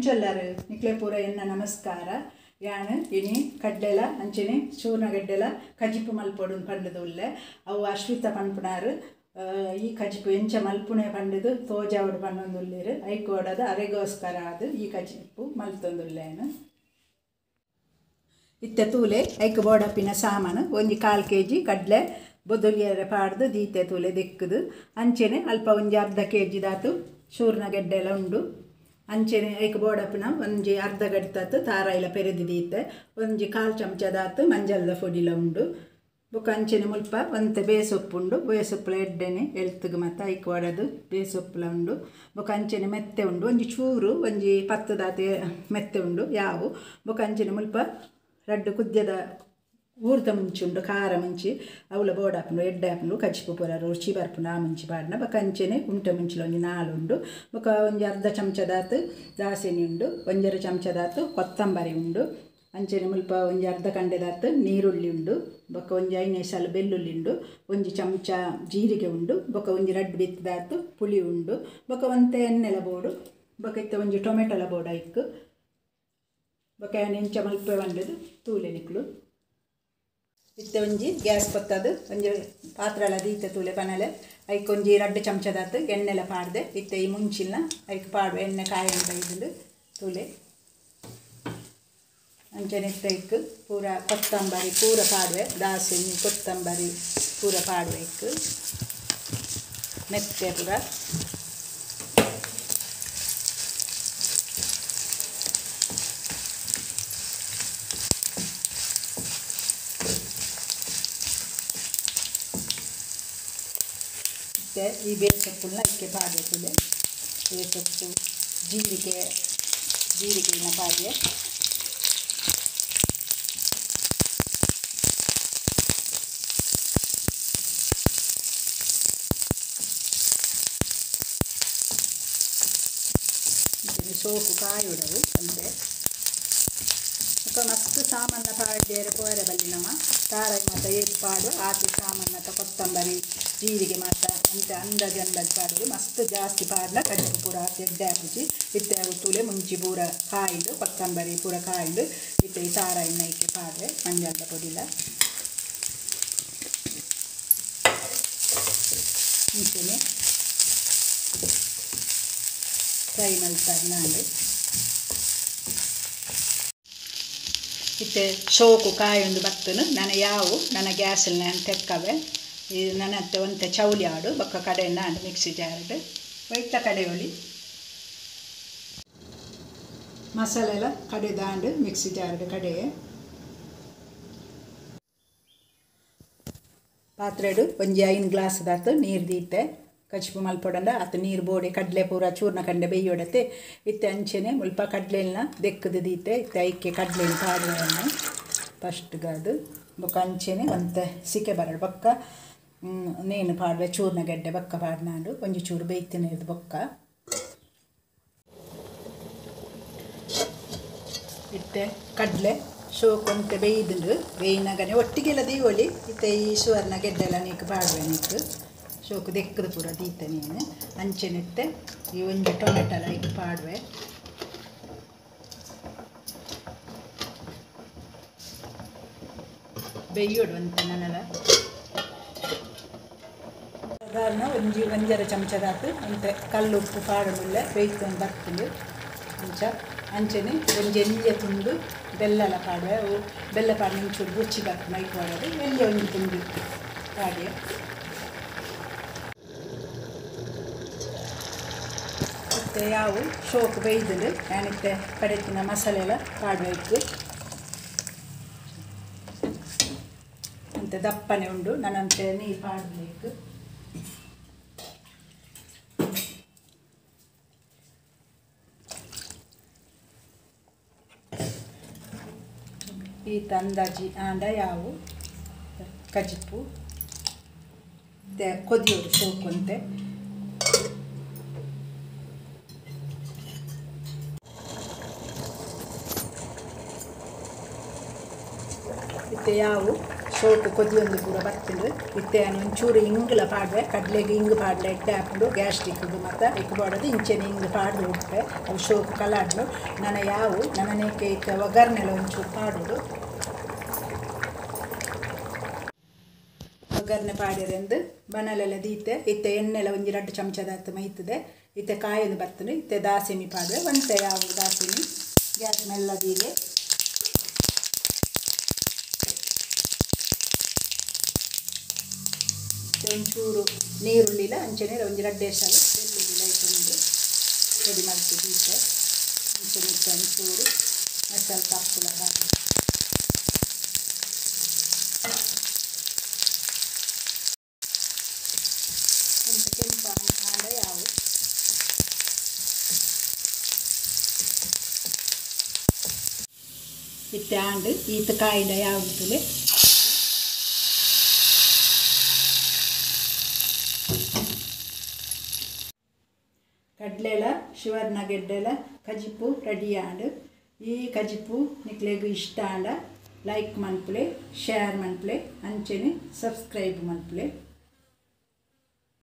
ಎಂಚೊಲ್ಲಾರು ನಿಕ್ಲೆ ಪೂರ ಎನ್ನ ನಮಸ್ಕಾರ. ಯಾನ್ ಇನಿ ಕಡ್ಲೆಲ ಅಂಚನೆ ಚೂರ್ಣಗಡ್ಡೆಲ ಕಜಿಪು ಮಲ್ಪೊಡು ಪಂಡುದು ಉಲ್ಲೆ. ಅವು ಅಶ್ವಿತ ಪನ್ಪುನಾರು ಈ ಕಜಿಪು ಎಂಚ ಮಲ್ಪುನೆ ಪಂಡುದು ತೋಜಾವಡು ಪನ್ನೊಂದುಲ್ಲೆರ್. ಐಕೋಡದ ಅರೆಗೋಸ್ಕರ ಆದ್ ಈ ಕಜಿಪು ಮಲ್ತೊಂದುಲ್ಲೆನು. ಇತ್ತೆ ತೂಲೆ ಐಕ್ ಬೋಡಪಿನ ಸಾಮಾನು ಒಂಜಿ 1/4 ಕೆಜಿ ಕಡ್ಲೆ ಬೊದೊಲಿಯರೆ ಪಾಡ್ದು ದೀತೆ ತೂಲೆ ದೆಕ್ಕುದು. ಅಂಚನೆ ಅಲ್ಪ ಒಂಜಿ ಅರ್ಧ ಕೆಜಿ ದಾತು ಚೂರ್ಣಗಡ್ಡೆಲ ಉಂಡು. ಅಂಚನೆ ಐಕ್ ಬೋಡಪಿನ ಒಂಜಿ ಅರ್ಧ ಗಡ್ತಾತು ತಾರಾಯಿಲ ಪೆರೆದು ದೀತೆ, ಒಂಜಿ 1/4 ಚಮಚದಾತು ಮಂಜಲ್ದ ಪೊಡಿಲ ಉಂಡು. ಬೊಕ್ಕ ಅಂಚನೆ ಮುಲ್ಪ ಒಂತೆ ಬೇಸೊಪ್ಪು ಉಂಡು, ಬೇಸೊಪ್ಪುಲ ಎಡ್ಡೆನೆ ಎಲ್ತ್ಗ್ ಮಾತ ಐಕ್ ಒಡದು ಬೇಸೊಪ್ಪುಲ ಉಂಡು. ಬೊಕ್ಕ ಅಂಚನೆ ಮೆತ್ತೆ ಉಂಡು, ಒಂಜಿ ಚೂರು ಒಂಜಿ 10 ದಾತೆ ಮೆತ್ತೆ ಉಂಡು ಯಾವು. ಬೊಕ್ಕ ಅಂಚನೆ ಮುಲ್ಪ ರಡ್ಡು ಕುದ್ಯದ ಊರ್ದ ಮುಂಚಿ ಉಂಡು, ಖಾರ ಮುಂಚಿ ಅವುಲ ಬೋಡಾಪುಂಡು ಎಡ್ಡೆ ಆಪುಂಡು ಕಜಿಪು ಪೂರ ರುಚಿ ಬರ್ಪುಂಡು ಆ ಮುಂಚಿ ಪಾಡ್ನ. ಬೊಕ್ಕ ಅಂಚನೆ ಉಂಟೆ ಮುಂಚಿಲ ಒಂಜಿ 4 ಉಂಡು. ಬೊಕ್ಕ ಒಂಜಿ ಅರ್ಧ ಚಮಚದಾತು ದಾಸೆನಿ ಉಂಡು, 1.5 ಚಮಚದಾತು ಕೊತ್ತಂಬರಿ ಉಂಡು. ಅಂಚನೆ ಮುಲ್ಪ ಒಂಜಿ ಅರ್ಧ ಕಂಡೆದಾತು ನೀರುಳ್ಳಿ ಉಂಡು. ಬೊಕ್ಕ ಒಂಜಿ 5 ಸಾಲು ಬೆಳ್ಳುಳ್ಳಿ ಉಂಡು, ಒಂಜಿ ಚಮಚ ಜೀರಿಗೆ ಉಂಡು. ಬೊಕ್ಕ ಒಂಜಿ 2 ಬಿತ್ತದಾತು ಪುಳಿ ಉಂಡು. ಬೊಕ್ಕ ಒಂತೆ ಎಣ್ಣೆಲ ಬೋಡು. ಬೊಕ್ಕ ಇತ್ತೆ ಒಂಜಿ ಟೊಮೆಟೊಲ ಬೋಡು ಐಕ್. ಬೊಕ್ಕ ಎಂಚ ಮಲ್ಪೆ ಬಂದದು ತೂಲೆ ನಿಕ್ಲು. ಇತ್ತೆ ಒಂಜಿ ಗ್ಯಾಸ್ ಪತ್ತದು ಒಂಜಿ ಪಾತ್ರೆಲ ದೀತೆ ತೂಲೆ ಪನಲೆ. ಐಕ್ ಒಂಜಿ 2 ಚಮಚದಾತು ಎಣ್ಣೆಲ ಪಾಡ್ದೆ. ಇತ್ತೆ ಈ ಮುಂಚಿನ ಐಕ್ ಪಾಡುವೆ, ಎಣ್ಣೆ ಕಾಯಂತ ಬೈದುಂಡು ತೂಲೆ. ಅಂಚನೆ ಇತ್ತೆ ಐಕ್ ಪೂರ ಕೊತ್ತಂಬರಿ ಪೂರ ಪಾಡುವೆ, ದಾಸಿನಿ ಕೊತ್ತಂಬರಿ ಪೂರ ಪಾಡುವೆ ಐಕ್, ಮೆತ್ತೆ ಪೂರ. ಈ ಬೇಸೊಪ್ಪನ್ನ ಇದಕ್ಕೆ ಪಾಡ್ದೆ, ಬೇಸೊಪ್ಪು ಜೀರಿಗೆ ಜೀರಿಗೆನ ಪಾಡ್ದೆ. ಸೋಕು ಕಾಯುಡವು ಅಂತೆ. ಮಸ್ತ್ ಸಾಮಾನ ಪಾಡ್ಯರೆ ಪೋರೆ ಬಲ್ಲಿ ನಮ್ಮ ತಾರಾಯಿ ಮಾತ ಏತ್ ಪಾಡು ಆತಿ ಸಾಮಾನ ಕೊತ್ತಂಬರಿ ಜೀರಿಗೆ ಮಾತ ಅಂತೆ ಅಂದಾಜು ಅಂದಾಜು ಪಾಡೋದು. ಮಸ್ತ್ ಜಾಸ್ತಿ ಪಾಡ್ನ ಕಜಿಪು ಪೂರ ಎಡ್ಡೆ ಆಪುಜಿ. ಇತ್ತೆ ಅವು ತೂಲೆ ಮುಂಚಿ ಪೂರ ಕಾಯ್ದು ಕೊತ್ತಂಬರಿ ಪೂರ ಕಾಯ್ದು ಇತ್ತೆ ಈ ತಾರಾಯಿನ ಐಕೆ ಪಾಡ್ರೆ ಮಂಜಲ್ದ ಪೊಡಿಲ. ಇಂಚೆನೆ ಫ್ರೈ ಮಲ್ತಾರೆ ನಾನು. ಇತ್ತೆ ಸೋಕು ಕಾಯೊಂದು ಬತ್ತನು ನನ್ನ ಯಾವು ನನ್ನ ಗ್ಯಾಸಲ್ಲಿ ನಾನು ತೆಕ್ಕವೆ. ಈ ನನ್ನ ಒಂತೆ ಚೌಲಿ ಆಡು ಬೊಕ್ಕ ಕಡೆ ನಾನು ಮಿಕ್ಸಿ ಜಾರ್ಡ್ ಒಯ್ತ ಕಡೆಯೊಳಿ ಮಸಾಲೆ ಎಲ್ಲ ಕಡೆ ದಾಂಡು ಮಿಕ್ಸಿ ಜಾರ್ಡ್ ಕಡೆ. ಪಾತ್ರೆಡು ಒಂಜಿ 5 ಗ್ಲಾಸ್ ದಾತು ನೀರು ದೀತೆ ಕಜಿಪು ಮಲ್ಪೊಡಂಡ ಆತ ನೀರು ಬೋಡಿ ಕಡಲೆ ಪೂರ ಚೂರ್ಣ ಕಂಡೆ ಬೇಯೋಡತೆ. ಇತ್ತೆ ಅಂಚೆನೆ ಮುಲ್ಪ ಕಡಲೆನ ದೆಕ್ಕದು ದೀತೆ. ಇತ್ತೆ ಐಕೆ ಕಡಲೆನ ಪಾಡುವೆನು ಫಸ್ಟ್ಗದು. ಬೊಕ್ಕ ಅಂಚೆನೆ ಒಂತೆ ಸಿಕೆ ಬರಡು ಬೊಕ್ಕ ನೇನು ಪಾಡುವೆ ಚೂರ್ಣಗಡ್ಡೆ ಬೊಕ್ಕ ಪಾಡ್ನಾಂಡು ಒಂಜಿ ಚೂರು ಬೇಯ್ತಿನ ಇದು ಬೊಕ್ಕ. ಇತ್ತೆ ಕಡಲೆ ಶೋಕು ಒಂತೆ ಬೇಯ್ದುಂಡು, ಬೇಯಿನಾಗನೆ ಒಟ್ಟಿಗೆಲ್ಲ ದೀವೊಲಿ. ಇತ್ತೆ ಈ ಸುವರ್ಣ ಗೆಡ್ಡೆಲ್ಲ ನೀಕು ಪಾಡುವೆ ನೀಕು ಶೋಕು ದೆಕ್ಕದು ಪೂರ ದೀತೆ ನೀನು. ಅಂಚೆನಿತ್ತೆ ಈ ಒಂಜಿ ಟೊಮೆಟೊಲ ಐಕ್ ಪಾಡುವೆ. ಬೇಯೋಡು ಅಂತ ನನ್ನಲ ಸಾಧಾರಣ ಒಂಜಿ 1.5 ಚಮಚದಾತು ಅಂತೆ ಕಲ್ಲು ಉಪ್ಪು ಪಾಡೋದಿಲ್ಲ ಬೇಯ್ಕೊಂಡು ಬರ್ತದೆ ಅಂಚ. ಅಂಚನೆ ಒಂಜಿ ಎಲ್ಯ ತುಂಡು ಬೆಲ್ಲಲ ಪಾಡುವೆ. ಅವು ಬೆಲ್ಲ ಪಾಡಿ ಒಂಚೂರು ರುಚಿ ಬರ್ತದೆ ಐಕ್ ಪಾಡೋದು. ಎಲ್ಯ ಒಂಜಿ ತುಂಡು ಪಾಡಿ. ಇತ್ತೆ ಯಾವು ಶೋಕು ಬೇಯ್ದುಂಡು ನಾನಿತ್ತೆ ಕಡೆತಿನ ಮಸಾಲೆ ಎಲ್ಲ ಪಾಡಬೇಕು. ಅಂತೆ ದಪ್ಪನೆ ಉಂಡು ನನ್ನಂತೆ ನೀರು ಪಾಡಬೇಕು. ಈತ ಅಂದಾಜಿ ಆಂಡ ಯಾವು ಕಜಿಪು ಕೊದಿಯೋಡು ಶೋಕು ಅಂತೆ. ಇತ್ತೆ ಯಾವು ಶೋಕು ಕೊದಿಯೊಂದು ಪೂರ ಬತ್ತುಂಡು. ಇತ್ತೆ ಒಂಚೂರು ಇಂಗ್ಲ ಪಾಡುವೆ, ಕಡ್ಲೆಗೆ ಇಂಗ್ ಪಾಡ್ಲೆ ಎಡ್ಡೆ ಆಪುಂಡು ಗ್ಯಾಸ್ಟ್ರಿಕ್ಗೆ ಮತ್ತು ಇಕ್ ಬೋಡದು ಇಂಚೆನೆ ಇಂಗ್ ಪಾಡ್ದು ಉಡ್ಪೆ ಅವು ಶೋಕು ಕಲಾಡ್ಲು. ನನ ಯಾವು ನನನೇಕೆ ಇತ್ತೆ ಒಗ್ಗರಣೆಲ ಒಂಚೂರು ಪಾಡೋಡು. ಒಗ್ಗರಣೆ ಪಾಡ್ಯರೆಂದು ಬಣಲೆಲ್ಲ ದೀತೆ. ಇತ್ತೆ ಎಣ್ಣೆಲ ಒಂಜಿ 2 ಚಮಚದಾತ್ ಮೈತದೆ. ಇತ್ತೆ ಕಾಯೊಂದು ಬರ್ತುಂಡು. ಇತ್ತೆ ದಾಸೆಮಿ ಪಾಡುವೆ, ಒಂತೆ ಯಾವು ದಾಸೆಮಿ. ಗ್ಯಾಸ್ ಮೆಲ್ಲ ದೀಲೆ. ಒಂಚೂರು ನೀರುಳ್ಳಿಲ ಅಂಚನೆ ಒಂಜಿ 2 ಎಸಲು ಬೆಳ್ಳುಳ್ಳಿ ಲೈಟ್ ಉಂಡು ಪೊಡಿ ಮಲ್ತು ದೀತೆ. ಅಂಚನೆ ಇತ್ತೆ ಒಂಚೂರು ಮಸಾಲೆ ತಪ್ಪುಲ ಹಾಕಿ ಒಂತೆ ಕೆಂಪು ಆಂಡ ಯಾವು. ಇತ್ತೆ ಆಂಡ್ ಈತ ಕಾಯಿಡ ಯಾವುದುಲೆ. ಕಡ್ಲೆಲ ಶಿವರ್ಣ ಗೆಡ್ಡೆಲ ಕಜಿಪು ರೆಡಿ ಆಂಡ್. ಈ ಕಜಿಪು ನಿಕ್ಲೆಗ್ ಇಷ್ಟ ಆಂಡ ಲೈಕ್ ಮನ್ಪುಲೆ, ಶೇರ್ ಮನ್ಪುಲೆ, ಅಂಚೆನೆ ಸಬ್ಸ್ಕ್ರೈಬ್ ಮನ್ಪುಲೆ.